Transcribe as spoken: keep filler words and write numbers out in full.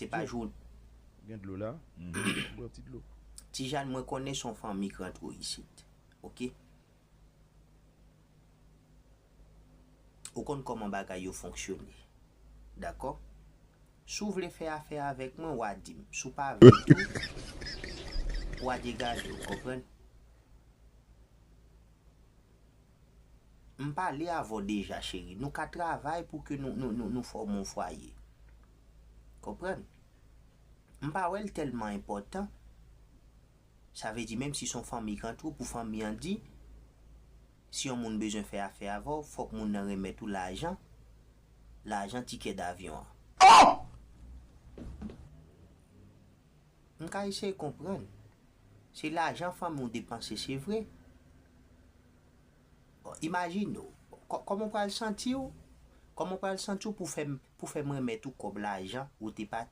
Se pa jou. Gen dlo la. Bwè yon ti dlo. Ti Jan, mwen konnen se yon fanmi k rantre w isit. Oke? Ou konn kòman bagay yo fonksyone. Dakò? Si w vle fè afè avèk mwen, w a di m. Si w pa vle tou, w a degaje w, konprann? M pale avè w deja, cheri. Nou ka travay pou ke nou, nou, nou, nou fòme yon fwaye. Konprann? M pa wè l tèlman enpòtan. Sa vle di, menm si se yon fanmi k rantre w, pou fanmi an di, si yon moun bezwen fè afè avè w, fòk moun nan remèt ou lajan, lajan tikè davyon an. M ka eseye konprann. Se lajan fanmi w depanse, se vre. Bon, imajine w, kò- kòman w pral santi w? Kòman w pral santi w pou fè m, pou fè m remèt ou kòb lajan ou te pa,